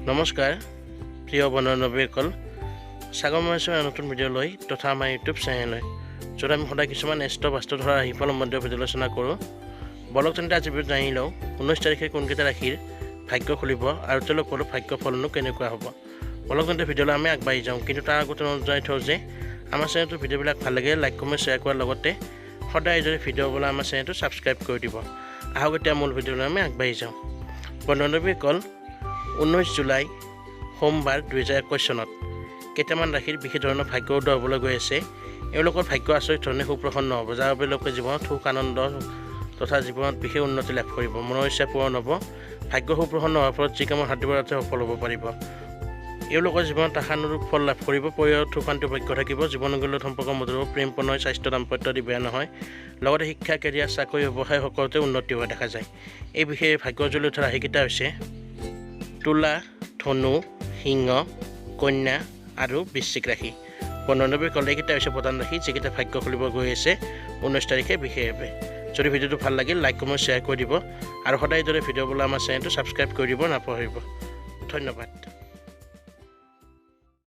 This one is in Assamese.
নমস্কাৰ প্ৰিয় বন্ধু-বান্ধৱীসকল, স্বাগতম জনাইছোঁ নতুন ভিডিঅ' লৈ তথা আমাৰ ইউটিউব চেনেললৈ, য'ত আমি সদায় কিছুমান এষ্ট্ৰ বাস্তু ধৰা ৰাশিফল সম্বন্ধীয় ভিডিঅ' আলোচনা কৰোঁ। বলক তেন্তে, আজি ভিডিঅ'ত জানি লওঁ 19 তাৰিখে কোনকেইটা ৰাশিৰ ভাগ্য খুলিব আৰু তেওঁলোকৰ ভাগ্য ফলনো কেনেকুৱা হ'ব। বলক তেন্তে, ভিডিঅ'লৈ আমি আগবাঢ়ি যাওঁ। কিন্তু তাৰ আগতে অনুৰোধ জনাই থওঁ যে আমাৰ চেনেলটোৰ ভিডিঅ'বিলাক ভাল লাগে লাইক, কমেণ্ট, শ্বেয়াৰ কৰাৰ লগতে সদায় এইদৰে ভিডিঅ' পাবলৈ আমাৰ চেনেলটো ছাবস্ক্ৰাইব কৰি দিব। আহক, এতিয়া মূল ভিডিঅ'লৈ আমি আগবাঢ়ি যাওঁ। বন্ধু-বান্ধৱীসকল, 19 জুলাই সোমবাৰ 2021 চনত কেইটামান ৰাশিৰ বিশেষ ধৰণৰ ভাগ্য উদয় হ'বলৈ গৈ আছে। এওঁলোকৰ ভাগ্য আচৰিত ধৰণে সুপ্ৰসন্ন হ'ব, যাৰ বাবে লোকে জীৱনত সুখ, আনন্দ তথা জীৱনত বিশেষ উন্নতি লাভ কৰিব। মনৰ ইচ্ছা পূৰণ হ'ব। ভাগ্য সুপ্ৰসন্ন হোৱাৰ ফলত যি কামত হাত দিব তাতে সফল হ'ব পাৰিব। এওঁলোকৰ জীৱনত আশানুৰূপ ফল লাভ কৰিব। পৰিয়ালত সুখ, শান্তি, ভাগ্য থাকিব। জীৱন সংগীৰ লগত সম্পৰ্ক মধুৰ হ'ব। প্ৰেম, প্ৰণয়, স্বাস্থ্য, দাম্পত্য আদি বেয়া নহয়। লগতে শিক্ষা, কেৰিয়াৰ, চাকৰি, ব্যৱসায় সকলোতে উন্নতি হোৱা দেখা যায়। এই বিশেষ ভাগ্য জ্বলি উঠা ৰাশিকেইটা হৈছে তুলা, ধনু, সিংহ, কন্যা আৰু বৃশ্চিক ৰাশি। বন্ধু-বান্ধৱীসকল, এইকেইটা হৈছে প্ৰধান ৰাশি যিকেইটা ভাগ্য খুলিব গৈ আছে 19 তাৰিখে বিশেষভাৱে। যদি ভিডিঅ'টো ভাল লাগিল, লাইক, কমেণ্ট, শ্বেয়াৰ কৰি দিব আৰু সদায় এইদৰে ভিডিঅ' পাবলৈ আমাৰ চেনেলটো ছাবস্ক্ৰাইব কৰি দিব নাপাহৰিব। ধন্যবাদ।